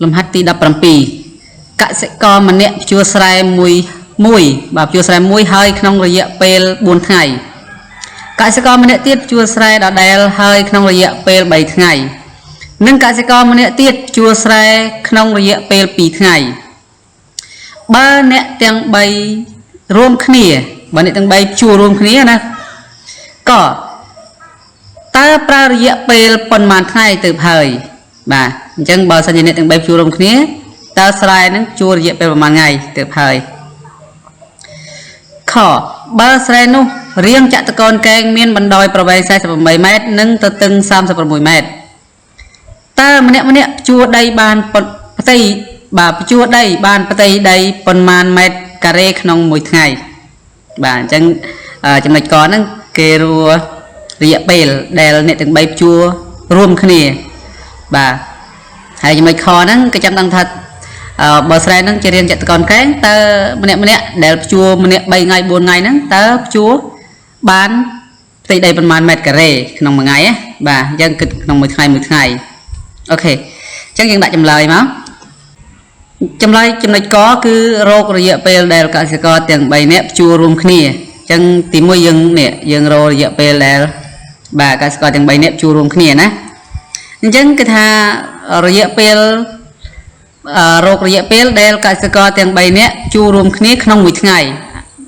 លំហាត់ទី17កសិករម្នាក់ភ្ជួរស្រែមួយមួយបាទភ្ជួរស្រែមួយហើយក្នុងរយៈពេល4ថ្ងៃកសិករម្នាក់ទៀតភ្ជួរស្រែដដែលហើយក្នុងរយៈពេល3ថ្ងៃនិងកសិករម្នាក់ទៀតភ្ជួរស្រែក្នុងរយៈពេល2ថ្ងៃបើអ្នកទាំង3រួមគ្នាបើអ្នកទាំង3ភ្ជួររួមគ្នាណាក៏តើប្រើរយៈពេលប៉ុន្មានថ្ងៃទៅហើយបាទអញ្ចឹងបើសិនជាអ្នកទាំង3ភ្ជួររួមគ្នាតើស្រែហ្នឹងភ្ជួររយៈពេលប៉ុន្មានថ្ងៃទៅហើយខបើស្រែនោះរាងចតុកោណកែងមានបណ្ដោយប្រវែង48ម៉ែត្រនិងទទឹង36ម៉ែត្រតើម្នាក់ម្នាក់ភ្ជួរដីបានផ្ទៃបាទភ្ជួរដីបានផ្ទៃដីប៉ុន្មានម៉ែត្រការ៉េក្នុងមួយថ្ងៃបាទអញ្ចឹងចំណុចកហ្នឹងគេររយៈពេលដែលអ្នកទាំង3ភ្ជួររួមគ្នាបាទហើយចំណុចខហ្នឹងគេចាំដឹងថាបើស្រែហ្នឹងជារៀងចតុកោណកែងតើម្នាក់ម្នាក់ដែលភ្ជួរម្នាក់3ថ្ងៃ4ថ្ងៃហ្នឹងតើភ្ជួរបានផ្ទៃដីប៉ុន្មានម៉ែត្រការ៉េក្នុងមួយថ្ងៃណាបាទអញ្ចឹងគិតក្នុងមួយថ្ងៃមួយថ្ងៃOK អញ្ចឹងយើងដាក់ចម្លើយមកចម្លើយចំណុចកគឺរករយៈពេលដែលកសិករទាំង3នាក់ភ្ជួររួមគ្នាអញ្ចឹងទី1យើងនេះយើងរករយៈពេលដែលបាទកសិករទាំង3នាក់ភ្ជួររួមគ្នាណាអញ្ចឹងគឺថារយៈពេលរករយៈពេលដែលកសិករទាំង3នាក់ជួររួមគ្នាក្នុងមួយថ្ងៃ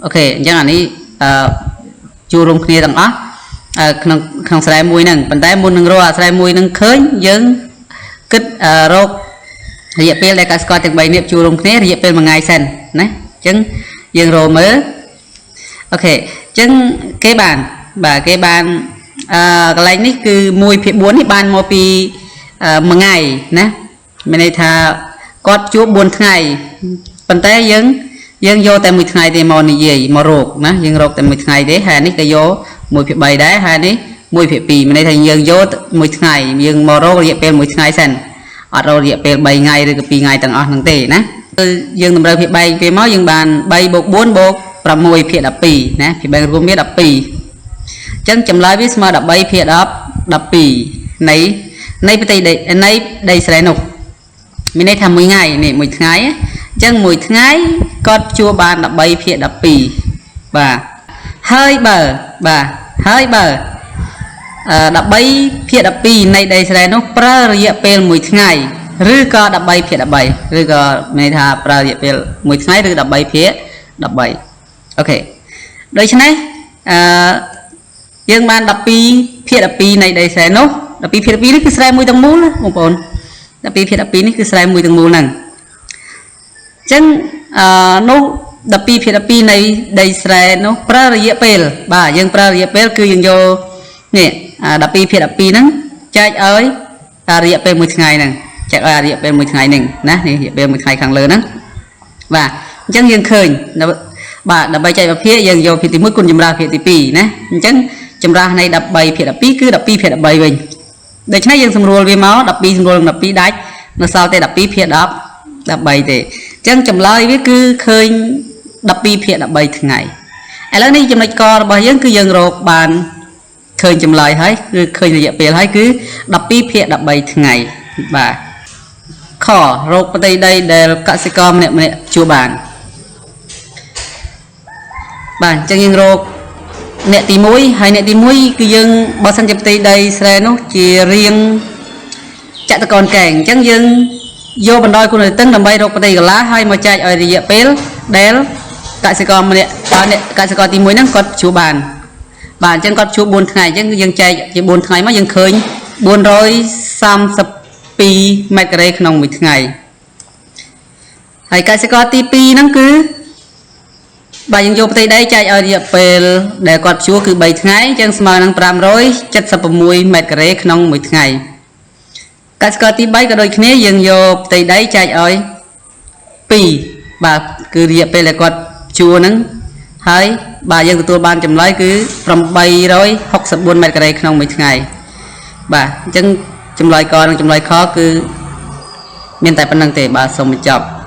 OK អញ្ចឹងអានេះអឺជួររួមគ្នាទាំងអស់ក្នុងក្នុងស្រែមួយហ្នឹងប៉ុន្តែមុននឹងរកអាស្រែមួយហ្នឹងឃើញយើងគិតរករយៈពេលដែលកសិករទាំង3នាក់ជួររួមគ្នារយៈពេលមួយថ្ងៃសិនណាអញ្ចឹងយើងរកមើល OK អញ្ចឹងគេបានបាទគេបានអឺកន្លែងនេះគឺ1ភាគ4នេះបានមកពីមួយថ្ងៃណាមានន័យថាគាត់ជួប4ថ្ងៃប៉ុន្តែយើងយើងយកតែមួយថ្ងៃទេមកនិយាយមករកណាយើងរកតែមួយថ្ងៃទេហើយនេះក៏យក1ភាគ3ដែរហើយនេះ1ភាគ2មានន័យថាយើងយកមួយថ្ងៃយើងមករករយៈពេលមួយថ្ងៃសិនអត់រករយៈពេល3ថ្ងៃឬក៏2ថ្ងៃទាំងអស់ហ្នឹងទេណាគឺយើងតម្រូវភាគបែងពេលមកយើងបាន3បូក4បូក6ភាគ12ណាភាគបែងរួមវា12អញ្ចឹងចម្លើយវាស្មើ13ភាគ10 12នៃនៃផ្ទៃដីនៃដីស្រែនោះមានន័យថាមួយថ្ងៃនេះមួយថ្ងៃអញ្ចឹងមួយថ្ងៃគាត់ភ្ជួរបាន13ភាគ12បាទហើយបើបាទហើយបើ13ភាគ12នៃដីស្រែនោះប្រើរយៈពេលមួយថ្ងៃឬក៏13ភាគ13ឬក៏មានន័យថាប្រើរយៈពេលមួយថ្ងៃឬ13ភាគ13OK ដូច្នេះអឺយើងបាន12ភាគ12នៃដីស្រែនោះ12ភាគ12នេះគឺស្រែមួយទាំងមូលណាបងប្អូន12ភាគ12នេះគឺស្រែមួយទាំងមូលហ្នឹងអញ្ចឹងអឺនោះ12ភាគ12នៃដីស្រែនោះប្រើរយៈពេលបាទយើងប្រើរយៈពេលគឺយើងយកនេះ12ភាគ12ហ្នឹងចែកឲ្យរយៈពេលមួយថ្ងៃហ្នឹងចែកឲ្យរយៈពេលមួយថ្ងៃហ្នឹងណានេះរយៈពេលមួយថ្ងៃខាងលើហ្នឹងបាទអញ្ចឹងយើងឃើញបាទដើម្បីចែកវិភាគយើងយកភាគទី1គុណចម្រាស់ភាគទី2ណាអញ្ចឹងចម្រាស់នៃ13ភាគ12គឺ12ភាគ13វិញដូច្នេះយើងសម្រួលវាមក12សម្រួលនឹង12ដាច់នៅសល់តែ12ភាគ10 13ទេអញ្ចឹងចម្លើយវាគឺឃើញ12ភាគ13ថ្ងៃឥឡូវនេះចំណុចករបស់យើងគឺយើងរកបានឃើញចម្លើយហើយគឺឃើញរយៈពេលហើយគឺ12ភាគ13ថ្ងៃបាទខរកផ្ទៃដីដែលកសិករម្នាក់ម្នាក់ជួបានបាទអញ្ចឹងយើងរកអ្នកទី1ហើយអ្នកទី1គឺយើងបើសិនជាផ្ទៃដីស្រែនោះជារាងចតុកោណកែងអញ្ចឹងយើងយកបណ្ដោយគុណទទឹងដើម្បីរកផ្ទៃក្រឡាហើយមកចែកឲ្យរយៈពេលដែលកសិករម្នាក់អ្នកកសិករទី1ហ្នឹងគាត់ជួបានបាទអញ្ចឹងគាត់ជួ4ថ្ងៃអញ្ចឹងយើងចែកជា4ថ្ងៃមកយើងឃើញ432ម៉ែត្រការ៉េក្នុងមួយថ្ងៃហើយកសិករទី2ហ្នឹងគឺបាទយើងយកផ្ទៃដីចែកឲ្យរយៈពេលដែលគាត់ជួគឺ3ថ្ងៃអញ្ចឹងស្មើនឹង576ម៉ែត្រការ៉េក្នុងមួយថ្ងៃកសិករទី3ក៏ដូចគ្នាយើងយកផ្ទៃដីចែកឲ្យ2បាទគឺរយៈពេលដែលគាត់ជួហ្នឹងហើយបាទយើងទទួលបានចម្លើយគឺ864ម៉ែត្រការ៉េក្នុងមួយថ្ងៃបាទអញ្ចឹងចម្លើយកនិងចម្លើយខគឺមានតែប៉ុណ្្នឹងទេបាទសូមបញ្ចប់។